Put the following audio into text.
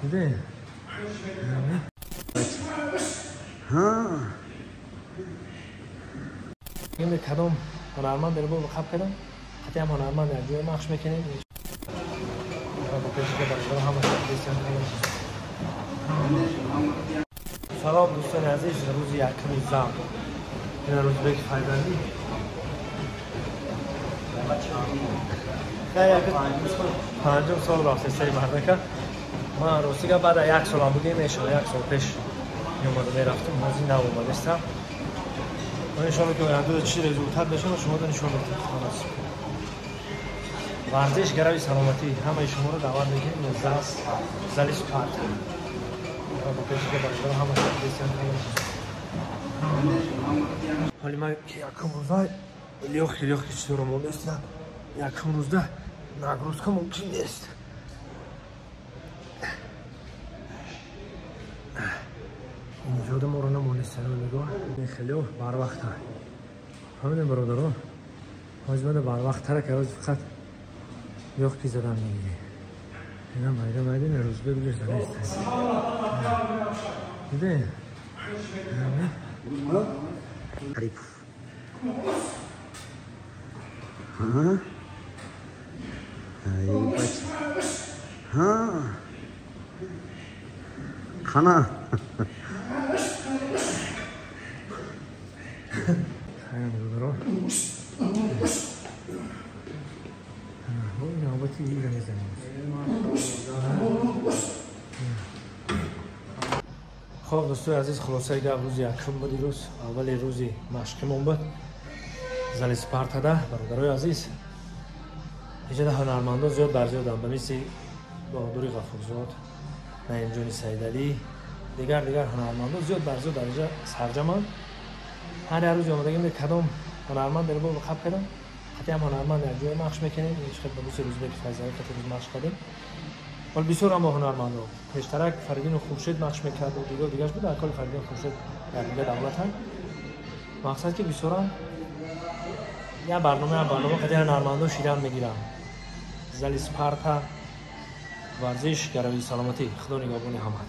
Диде? Ҳа. Ин кадом ҳунарманд дاره бо қаб кардам. Хати ҳам ҳунарманд як ҷоя махш мекунем. Салом дӯстони азиз, рӯзи якуми зал. Ин Рӯзбек Файзандӣ. Панҷум сол рафт сари мардака. Ман ростига баъд аз як солам буд, мешава як сол пеш меомада мерафтам, ҳозир нав омадастам. Ман иншоалло ки оянда чӣ результат мешава шуморо нишон медиҳам. Варзиш гарави саломатӣ, ҳамаи шуморо даъват мекунем зали Спарта. Ҳоли ман якум рӯза лёхи лёхи чизоро мондастам. Якум рӯзда нагрузка мумкин нест. Инҷода моро намонистан нигоҳ. Хеле барвақта. Фаҳмидем бародаро? Ҳозир мада барвақттара ки ҳозир фақат лёхки задан мегирӣ. Ина майда майда Рӯзбек гулиш задаист. Диде? Арипов. Ага. Ай, бач. Ха. Қана. Хайр, бародаро. Навбати ира мезанем. Хоб дӯстои азиз, хулосаи гап рӯзи якум буд ирӯз, аввали рӯзи машқимон буд зали Спартада. Бародарои азиз, иҷода ҳунармандон зиёд бар зиёданд, ба мисли Баҳодури Ғафурзод, Наимҷони Саидалӣ, дигар дигар ҳунармандон зиёд бар зиёд дар инҷа сарҷаманд. Ҳар як рӯзи омадагим кадом ҳунарманд дاره бо қаб кардам. Хати ҳам ҳунарманд як ҷоя махш мекунем. Ин ба мисли Рӯзбеки Файзалӣ хати рӯз махш кардем. Вале бисёр ҳам ҳунармандо. Пештарак Фаридуну Хуршед махш мекард ва дигар дигарш буд. Аколи Фаридун Хуршед дар дигар давлатанд. Мақсад ки бисёрам як барнома хати ҳунармандо шидан мегиранд. Зали Спарта, варзиш гарави саломатӣ. Худо нигаҳбони ҳамат.